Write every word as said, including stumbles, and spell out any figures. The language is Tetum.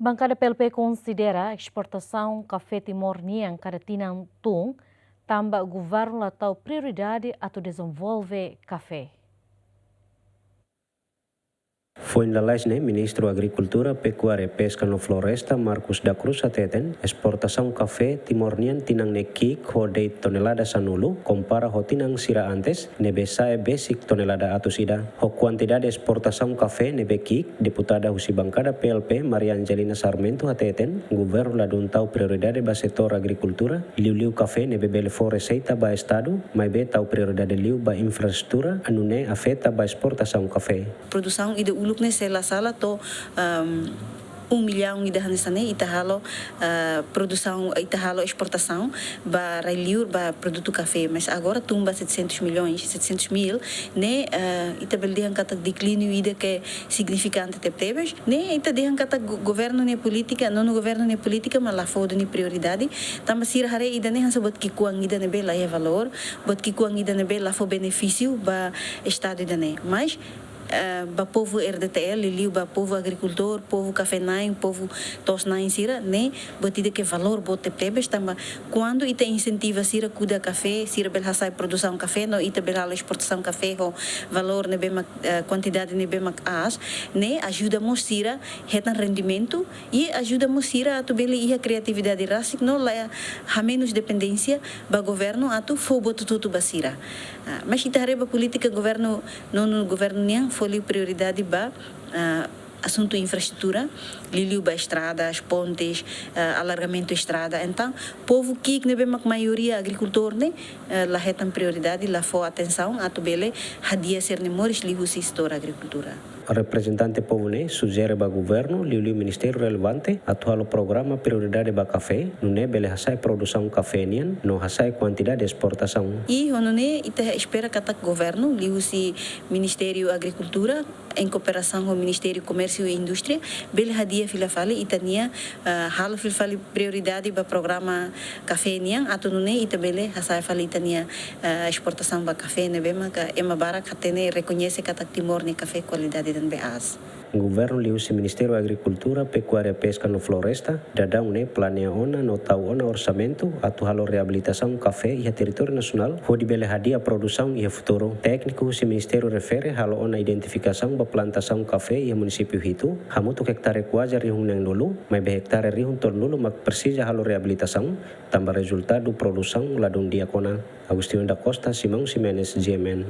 Bankada P L P konsidera esportasaun kafé Timor nian kada tinan tun, tanba governu la tau prioridade atu dezenvolve kafé. Foin lalais ne'e, Ministru Agrikultura, Pekuária, Peska no Floresta, Marcos da Cruz hateten, esportasaun kafé Timor nian tinan ne'e ki'ik ho de'it tonelada sanulu, kompara ho tinan sira antes, ne'ebé sa'e besik tonelada atus ida. Ho kuantidade esportasaun kafé ne'ebé ki'ik, deputada husi bankada P L P, Maria Angelina Sarmento hateten, governu ladún tau prioridade ba setór agrikultura, liuliu kafé ne'ebé bele fó reseita ba estadu, maibé tau prioridade liu ba infraestrutura, nune'e afeta ba esportasaun kafé. Produsaun ida uluk ne'e, se la sala, to'o, ehm, um milhão ida hanesan ne'e, ita halo, eh, produsaun, ita halo esportasaun ba rai-liur, ba produtu kafé. Mas agora tun ba setecentos milhões, setecentos mil, ne'e, eh, ita bele dehan katak deklíniu ida ke signifikante tebetebes. Ne'e ita dehan katak go-, governu nia polítika, nonu governu nia polítika mak la fó duni prioridade. Tanba sira haree ida-ne'e hanesan buat ki'ikoan ida ne'ebé la iha valór, buat ki'ikoan ida ne'ebé la fó benefísiu ba estadu ida-ne'e. Mas, eh, ba povu R D T L, liuliu ba povu agrikultór, povu kafé-na'in, povu to'os-na'in sira, ne'e buat ida ke valór boot tebetebes, tanba kuandu ita insentiva sira kuda kafé, sira bele hasa'e produsaun kafé, no ita bele halo esportasaun kafé ho valór ne'ebé mak, eh, kuantidade ne'ebé mak aas, ne'e ajuda mós sira hetan rendimentu, i ajuda mós sira atu bele iha kriatividade rasik no la hamenus dependénsia ba governu atu fó buat hotu-hotu ba sira. Ah, mas ita haree ba polítika governu, nonu governu nian fó liu prioridade ba, ah, asuntu infraestrutura, liuliu ba estradas, pontes, ah, alargamentu estrada. Entaun, povu ki'ik ne'ebé mak maioria agrikultór ne'e, eh, la hetan prioridade, la fó atensaun atu bele hadi'a sira-nia moris liuhusi setór agrikultura. Reprezentante povu ne'e sujere ba governu, liuliu ministériu relevante, atu halo programa prioridade ba kafé, nune'e bele hasa'e produsaun kafé nian, no hasa'e kuantidade esportasaun. I ho nune'e ita espera katak governu, liuhusi Ministériu Agrikultura, em kooperasaun ho Ministériu Komérsiu i Indústria, bele hadi'a fila fali ita-nia, eh, halo fila fali prioridade ba programa kafé nian, atu nune'e ita bele hasa'e fali ita-nia, eh, esportasaun ba kafé ne'ebé maka ema barak hatene, rekoñese katak Timor nia kafé kualidade ida ne'ebé aas. Governu liuhusi Ministériu Agrikultura, Pekuária, Peska no Floresta, daudaun ne'e planeia ona no tau ona orsamentu atu halo reabilitasaun kafé iha territóriu nasionál, hodi bele hadi'a produsaun iha futuru. Tékniku husi ministériu refere halo ona identifikasaun ba plantasaun kafé iha munisípiu hitu, hamutuk ektare kuaze rihun neenulu, maibé ektare rihun tolunulu mak presiza halo reabilitasaun, tanba rezultadu produsaun ladún di'ak ona. Agostinho da Costa, Simão Ximenes, G M N.